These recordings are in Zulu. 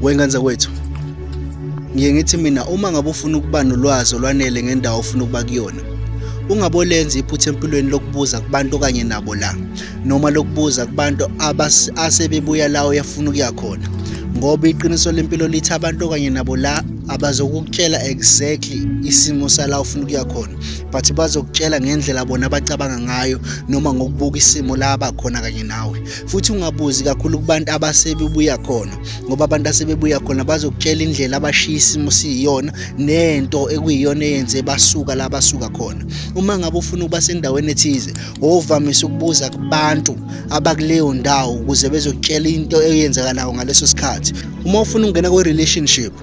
Wengane zakwethu, ngiye ngithi mina uma ngabe ufuna ukuba nolwazi olwanele ngendawo ofuna ukuba kuyona, ungabolenza iphutha empilweni lokubuza kubantu okanye nabo la, noma lokubuza kubantu asebebuya la uyafuna ukuya khona, ngoba iqiniso lempilo lithi abantu okanye nabo la abazokukutshela exactly isimo sala ufuna ukuya khona, but bazokutshela ngendlela bona abacabanga ngayo noma ngokubuka isimo la abakhona kanye nawe. Futhi ungabuzi kakhulu kubantu abasebebuya khona, ngoba abantu asebebuya khona bazokutshela indlela abashiya isimo siyiyona nento ekuyiyona eyenze basuka la basuka khona. Uma ngabe ufuna ukuba sendaweni ethize, wovamise ukubuza kubantu abakuleyo ndawo ukuze bezokutshela into eyenzakalayo ngaleso sikhathi. Uma ufuna ukungena kwi-relationship,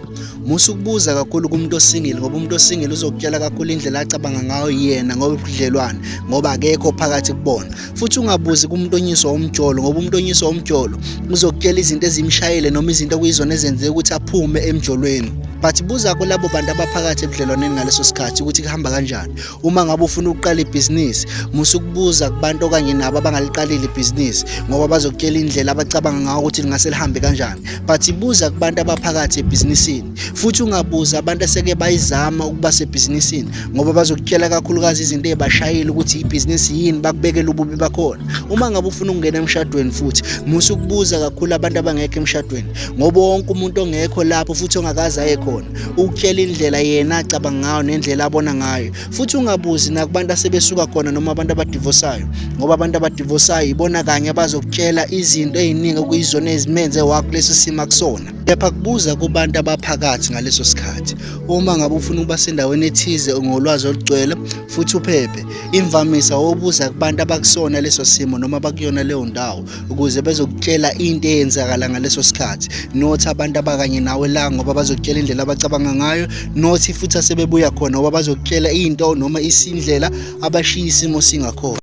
musa ukubuza kakhulu kumuntu osingile, ngoba umuntu osingile uzokutshela kakhulu indlela acabanga ngayo yena ngobudlelwane, ngoba akekho phakathi kubona. Futhi ungabuzi kumuntu onyiswa umjolo, ngoba umuntu onyiswa umjolo uzokutshela izinto ezimshayele noma izinto okuyizona ezenze ukuthi aphume emjolweni. But buza kulabo bantu abaphakathi ebudlelwaneni ngaleso sikhathi ukuthi kuhamba kanjani. Uma ngabe ufuna ukuqala ibhizinisi, musa ukubuza kubantu okanye nabo abangaliqalile ibhizinisi, ngoba bazokutshela indlela abacabanga ngayo ukuthi lingase lihambe kanjani. But buza kubantu abaphakathi ebhizinisini. Futhi ungabuza abantu aseke bayizama ukuba sebhizinisini, ngoba bazokutshela kakhulukazi izinto ey'bashayile ukuthi ibhizinisi yini, bakubekele ububi bakhona. Uma ngabe ufuna ukungena emshadweni futhi, musa ukubuza kakhulu abantu abangekho emshadweni, ngoba wonke umuntu ongekho lapho futhi ongakaze aye khona ukutshela indlela yena acabanga ngayo nendlela abona ngayo. Futhi ungabuzi nakubantu asebesuka khona noma abantu abadivosayo, ngoba abantu abadivosayo ibona kanye abazokutshela izinto ey'ningi okuyizona ezimenze wakulesi simo akusona. Kepha kubuza kubantu abaphakathi ngaleso sikhathi. Uma ngabe ufuna ukuba sendaweni ethize ngolwazi olugcwele futhi uphephe, imvamisa wobuza kubantu abakusona leso simo noma abakuyona leyo ndawo ukuze bezokutshela into eyenzakala ngaleso sikhathi, not abantu abakanye nawe la, ngoba bazokutshela indlela abacabanga ngayo, not futhi asebebuya khona, ngoba bazokutshela into noma isindlela abashiya isimo singakhona.